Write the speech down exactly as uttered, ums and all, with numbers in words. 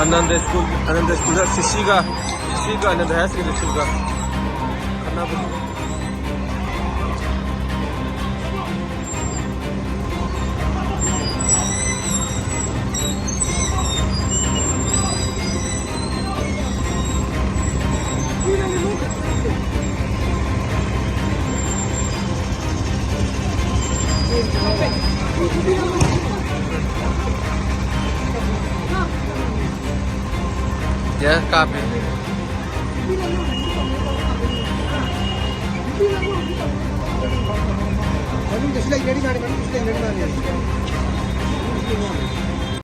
Anand school, Anand ꯁ꯭ꯀꯨꯜꯗ ꯁꯤꯁꯤꯒ, ꯁꯤꯁꯤꯒ Anand higher secondary ꯁ꯭ꯀꯨꯜꯒ ꯈꯠꯅꯕ꯫ ꯌꯥ, ꯀꯥꯞꯄꯦ꯫ ꯃꯅꯨꯡꯗꯁꯨ ꯂꯩꯅꯔꯤ ꯃꯥꯜꯂꯦ, ꯃꯅꯨꯡꯗꯁꯨ ꯂꯩꯅꯔꯤ ꯃꯥꯜꯂꯦ꯫